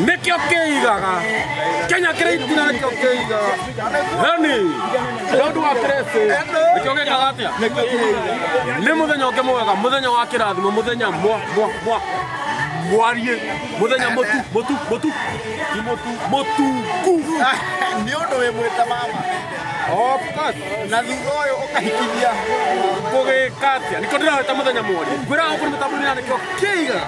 Nĩkĩo kĩigaga Kenya kĩrĩ itina nĩkĩo kĩigaga yani Daudi wa Kĩrĩsĩ nĩkĩo gĩkaga atĩa nĩ mũthenya ũngĩ mwega mũthenya wa kĩrathimo mũthenya mwa mwa mwa mwarie mũthenya mũtu mũtu mũtu ti mũtu mũtungu. Nĩ ũndũ wĩ mwĩta mama. Of course. Na thutha ũyũ ũkahikithia. Ngũgĩka atĩa nĩkĩo ndĩrawĩta mũthenya mwarie ngwĩraga gũkũ nĩ mĩtambo-inĩ ya nĩkĩo kĩigaga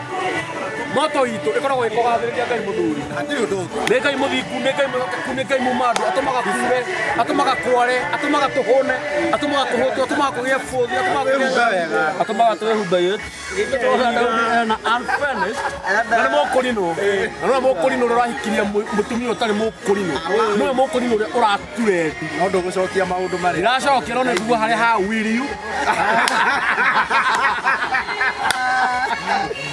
moto itũ ĩkoragwo ĩkũgathĩrĩria Ngai mũthuri. Hatirĩ ũndũ ũngĩ. Nĩ Ngai mũthingu, nĩ Ngai mwĩhokeku, nĩ Ngai mũmandũ, atũmaga kure, atũmaga kware, atũmaga tũhũne, atũmaga tũhũtwo, atũmaga kũgĩe bũthi, atũmaga Twĩhumbe wega. Atũmaga twĩhumbe na unfinished na nĩ mũkũrinũ na nĩwe mũkũrinũ ũrĩa ũrahikirie mũtumia ũtarĩ mũkũrinũ nĩwe mũkũrinũ ũrĩa ũraturendi. No ndũgũcokia maũndũ marĩa. Ndiracokia no nĩ nguga harĩa ha will you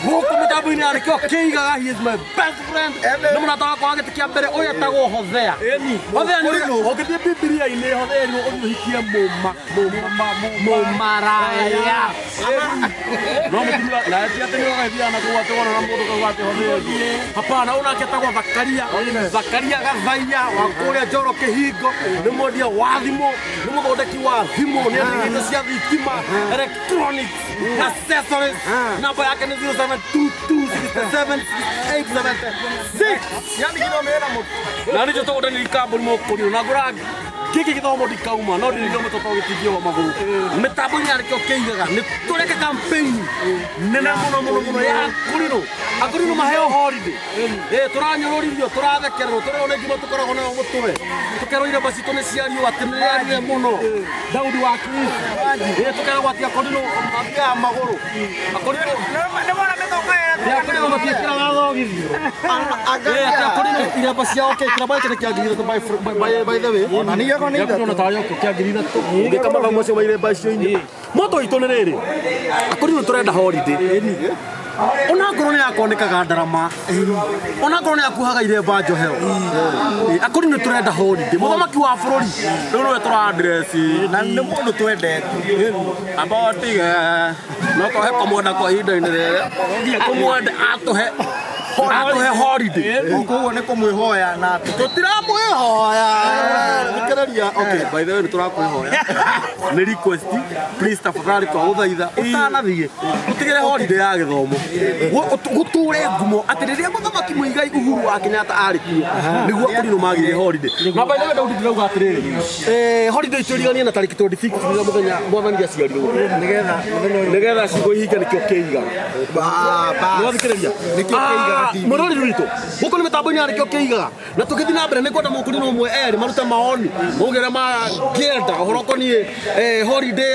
gũkũ mĩtambo-inĩ ya nĩkĩo kĩigaga. He is my best friend, nĩ mũrata wakwa wa gĩtĩ kĩa mbere. Ũyũ etagwo Hosea. Hosea nĩ Mũkũrinũ. Ũngĩthiĩ Bibilia-inĩ, Hosea nĩ ũthiĩ ũhikie mũma mũma mũmaraya no mũtumia na ti atĩ nĩ ũgagĩthiaga na kũu atĩ wona na mũndũ kau atĩ Hosea ũthiĩ hapana. Ũyũ nake etagwo Zakaria, Zakaria Gathaiya wa kũrĩa Njoro Kĩhingo, nĩ mwendia wa thimũ, nĩ mũthondeki wa thimũ, nĩ endagia indo cia thitima, electronics accessories. Namba yake nĩ 0722676876. Ciandigirwo mĩna mũtu. Na nĩ tũgũta nĩ kambuni mũkũrinũ na ngũra gĩkĩ gĩthomo ndikauma no ndĩrigire mũtoto gĩtingĩoha magũrũ mĩtambo-inĩ ya nĩkĩo kĩigaga. Nĩ tũreke campaign nene mũno mũno mũno ya akũrinũ, akũrinũ maheo holiday. Ĩ tũranyũrũrithio, tũrathekererwo, tũrerwo nĩ ngima tũkoragwo nayo mũtwe, tũkerwo iremba citũ nĩ cia riũa atĩ nĩ rĩarire mũno Daudi wa Kilifi. Ĩ tũkeragwo atĩ akũrinũ mathiaga magũrũ, akũrinũ Nĩ wona mĩthongo ya akũrinũ matiĩkĩraga thogithi. Ĩ atĩ akũrinũ iremba ciao kĩremba gĩkĩ nĩ kĩa 3000, by the way. Ona ningĩ okorwo nĩ ithatũ. Ona tarĩ okĩo kĩa 3000 ũngĩka mathabu macio ma iremba icio inya. Moto itũ nĩ rĩrĩ, akũrinũ tũrenda holiday, ona ngorwo nĩ yakonekaga ndarama, ona ngorwo nĩ yakuhaga iremba njohero. Akũrinũ tũrenda holiday. Mũthamaki wa bũrũri rĩu nĩwe tũra address. Na nĩ mũndũ twendete. Amba ũtige no twahe kũmwenda kwa ihinda-inĩ rĩrĩ kũmwenda atũhe holiday. Koguo nĩ kũmwĩhoya na Tũtiramwĩhoya, thikĩrĩria. Okay, by the way, nĩ tũrakwĩhoya, nĩ request, please, tafadhali, twagũthaitha ũtanathiĩ ũtigĩre holiday ya gĩthomo. Gũtũre ngumo atĩ rĩrĩa mũthamaki Mũigai Uhuru wa Kenyatta arĩ kuo nĩguo akũrinũ magĩire holiday. Na by the way, Daudi, ndĩrauga atĩrĩrĩ, holiday itũriganie na tarĩki 26 rĩrĩa mũthenya mwathani aciarirwo Nĩgetha mũthenya ũyũ nĩgetha ciugo ihinge nĩkĩo kĩigaga. Nĩwathikĩrĩria? Nĩkĩo kĩigaga TV. Mũrori witũ gũkũ nĩ mĩtambo-inĩ ya nĩkĩo kĩigaga na tũgĩthiĩ na mbere nĩ kwenda mũkũrinũ ũmwe erĩ marute maoni mauge ũrĩa mangĩenda ũhoro ũkoniĩ holiday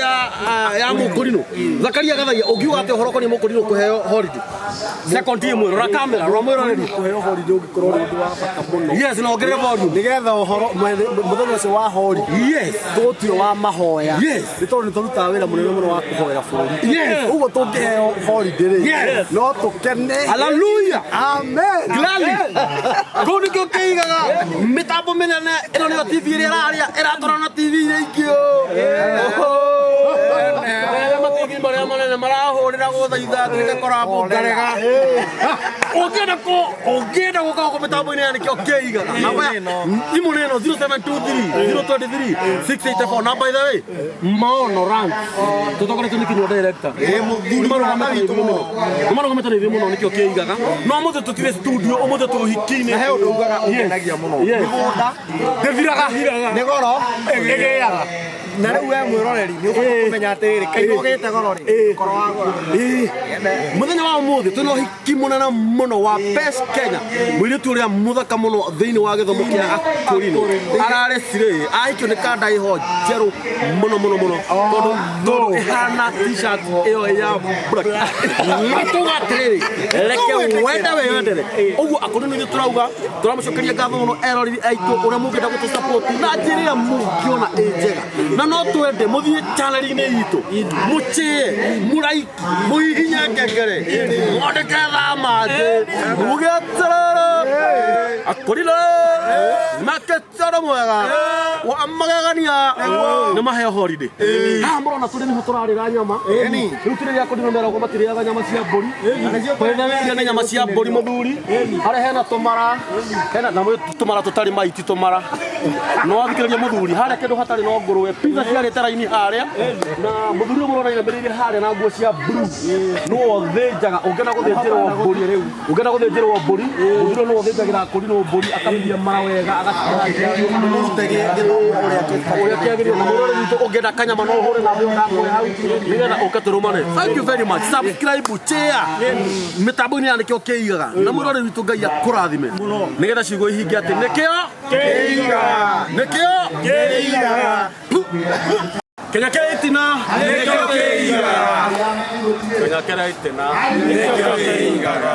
ya mũkũrinũ. Zakaria Gathaiya, ũngiuga atĩ ũhoro ũkoniĩ mũkũrinũ kũheo holiday? Second ĩmwe, rora kamera, rora mwĩroreri. Kũheo holiday ũngĩkorwo ũrĩ ũndũ wa bata mũno. Yes, na ongerere volume. Nĩgetha ũhoro mũthenya ũcio wa holiday tũgũtuĩo wa mahoya nĩ tondũ nĩ tũrutaga wĩra mũnene mũno wa kũhoera bũrũri. Ũguo tũngĩheo holiday rĩ, no tũkene. Hallelujah. Amen. Gladly. Kũu nĩkĩo kĩigaga mĩtambo mĩnene. Ĩno nĩyo TV ĩrĩa ĩraria ĩratwarana na TV iria ingĩ. Rĩrĩa ma TV marĩa manene marahũrĩra gũthaitha tuĩke korabo ngarega. Ũngĩenda kũ ũngĩenda gũka gũkũ mĩtambo-inĩ ya nĩkĩo kĩigaga, namba ya thimũ nĩ ĩno, 0723 023 684. Na by the way, maono rank tũtongoretio nĩ Kinyua director. Mũthuri witũ mũno nĩmarũgamĩte na ithuĩ mũno nĩkĩo kĩigaga. No ũmũthĩ tũtirĩ studio, ũmũthĩ twĩ ũhiki-inĩ. Na he ũndũ ugaga ũngenagia mũno. Mĩgũnda ndĩthiraga. Nĩ goro. Ĩgĩaga. Na rĩu we mwĩroreri nĩ ũbatiĩ kũmenya atĩrĩrĩ, kaigua gĩte goro rĩ, korwo wagũra. Mũthenya wa ũmũthĩ twĩna ũhiki mũnene mũno wa Best Kenya, mũirĩtu ũrĩa mũthaka mũno thĩinĩ wa gĩthomo kĩa akũrinũ ararĩ cirĩ ahikio nĩ kanda ĩho njerũ mũno mũno mũno tondũ ĩhana t-shirt ĩyo ya black. Na tuga atĩrĩrĩ, reke wende wĩyendere ũguo. Akũrinũ ithuĩ tũrauga tũramũcokeria ngatho mũno eroreri aitũ ũrĩa mũngĩenda gũtũ support na njĩra ĩrĩa mũngĩona ĩ njega, na no twende mũthiĩ channel-inĩ itũ, mũchĩe, mũraiki, mũhihinye ngengere, mwandĩke thaa mangĩ, muge atĩrĩrĩ, akũrinũ. Makĩte mwega wa magegania nĩ maheo holiday. Haha mũrona tũrĩ nĩho tũrarĩra nyama. Rĩu tũrĩ rĩa kũndũ meragwo matirĩaga nyama cia mbũri. Iria nĩ nyama cia mbũri mũthuri. Harĩa hena tũmara, hena na tũmara tũtarĩ mai ti tũmara. No athikĩrĩria mũthuri, harĩa kĩndũ hatarĩ no ngũrwe. Pizza ciarĩte raini harĩa. Na mũthuri ũyũ mũrona ainamĩrĩire harĩa na nguo cia blue. Nĩwe ũthĩnjaga, ũngĩenda gũthĩnjĩrwo mbũri, ũngĩenda gũthĩnjĩrwo mbũri, mũthuri ũyũ nĩwe ũthĩnjagĩra kũrinũ mbũri, akamĩria mara wega, agacitinangia. Mũrute gĩthomo ũrĩa Ũrĩa kĩagĩrĩire. Na mũrore witũ ũngĩenda kanyama no ũhũre na thĩ ndakũhe hau nĩgetha ũke tũrũmane. Thank you very much. Subscribe, share. Mĩtambo-inĩ ya nĩkĩo kĩigaga. Na mũrore witũ Ngai akũrathime. Nĩgetha ciugo ihinge atĩ nĩkĩo kĩigaga. Nĩkĩo kĩigaga. Kenya kĩrĩa itina nĩkĩo kĩigaga. Kenya kĩrĩa itina nĩkĩo kĩigaga.